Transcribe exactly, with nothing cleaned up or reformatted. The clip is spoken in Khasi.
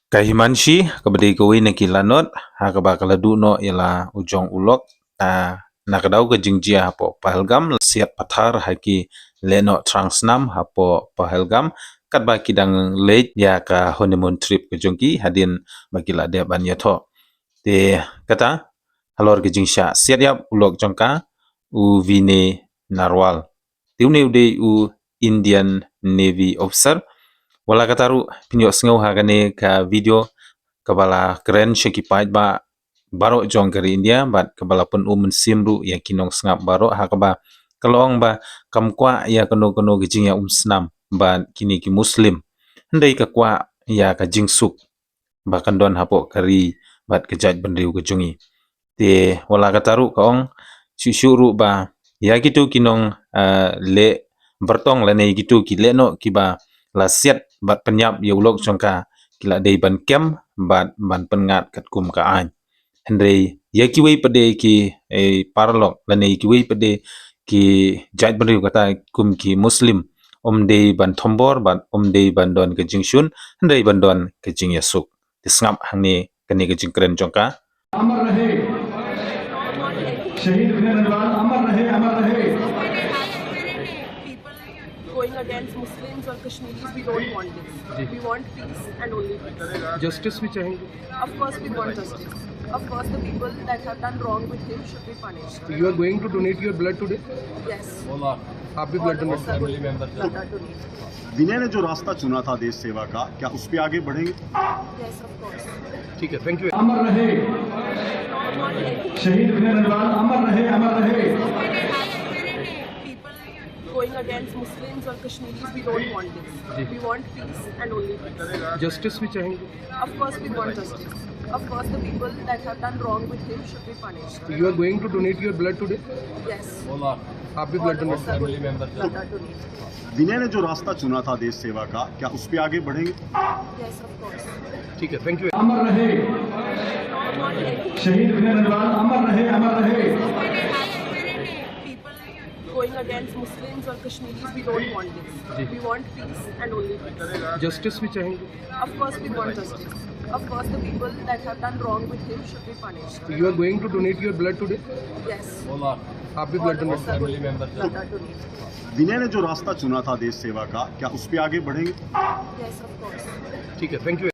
Ka Himanshi, kaba dei kawei na ki lanot, ha kaba ka la duh noh ïa la u jong u lok, ah, na ka daw ka jingjia hapoh Pahalgam, la siat pathar ha ki lehnoh thrang snam hapoh Pahalgam, katba ki dang leit ïa ka honeymoon trip ka jong ki, hadien ba ki la dep ban ïathoh. Te kata, halor ka jingshah siat ïap u lok jong ka, u Vinay Narwal. Te une u dei u Indian Navy officer. Wat la katta ruh phin ïohsngew ha kane ka video kaba la kren sha ki paidbah baroh jong ka ri India bad kaba la pynum mynsiem ruh ïa ki nongsngap baroh ha kaba ka la ong ba kam kwah ïa kano kano ka jingïaumsnam bad kine ki Muslim. Hynrei ka kwah ïa ka jingsuk ba kan don hapoh ka ri bad ka jaitbynriew ka jong ngi. Te wat la katta ruh ka ong shuh shuh ruh ba ïa kito ki nong, ah, leh byrtong lane ïa kito ki lehnoh kiba la siat bad pynïap ïa u lok jong ka ki la dei ban kem bad ban pynngat katkum ka aiñ. Hynrei ïa kiwei pat de ki, eh, paralok lane ïa kiwei pat de ki jaitbynriew kata kum ki Muslim, ym dei ban thombor bad ym dei ban don ka jingshun, hynrei ban don ka jingïasuk. Te sngap hangne kane ka jingkren jong ka. अमर रहे, शहीद विनय नरवाल अमर रहे, अमर रहे। People going against Muslims or Kashmiris, we don't want this. We want peace and only peace. जस्टिस भी चाहेंगे। Of course, we want justice. Of course, the people that have done wrong with him should be punished. You are going to donate your blood today? Yes. आप भी ब्लड डोनेट करेंगे। विनय ने जो रास्ता चुना था देश सेवा का, क्या उस पे आगे बढ़ेंगे? Yes, of course. ठीक है, थैंक यू। अमर रहे शहीद विनय नरवाल, अमर रहे, अमर रहे। People going against Muslims or Kashmiris, we don't want this. We want peace and only peace. जस्टिस भी चाहेंगे। Of course, we want justice. Of course, the people that have done wrong with him should be punished. You are going to donate your blood today? Yes. आप भी ब्लड डोनेट करेंगे। विनय ने जो रास्ता चुना था देश सेवा का, क्या उस पे आगे बढ़ेंगे? Yes, of course. ठीक है, थैंक यू। अमर रहे शहीद विनय नरवाल, अमर रहे, अमर रहे। People going against Muslims or Kashmiris, we don't want this. We want peace and only peace. जस्टिस भी चाहेंगे। Of course, we want justice. Of course, the people that have done wrong with him should be punished. You are going to donate your blood today? Yes. आप भी ब्लड डोनेट करेंगे। विनय ने जो रास्ता चुना था देश सेवा का, क्या उस पे आगे बढ़ेंगे? Yes, of course. ठीक है, थैंक यू।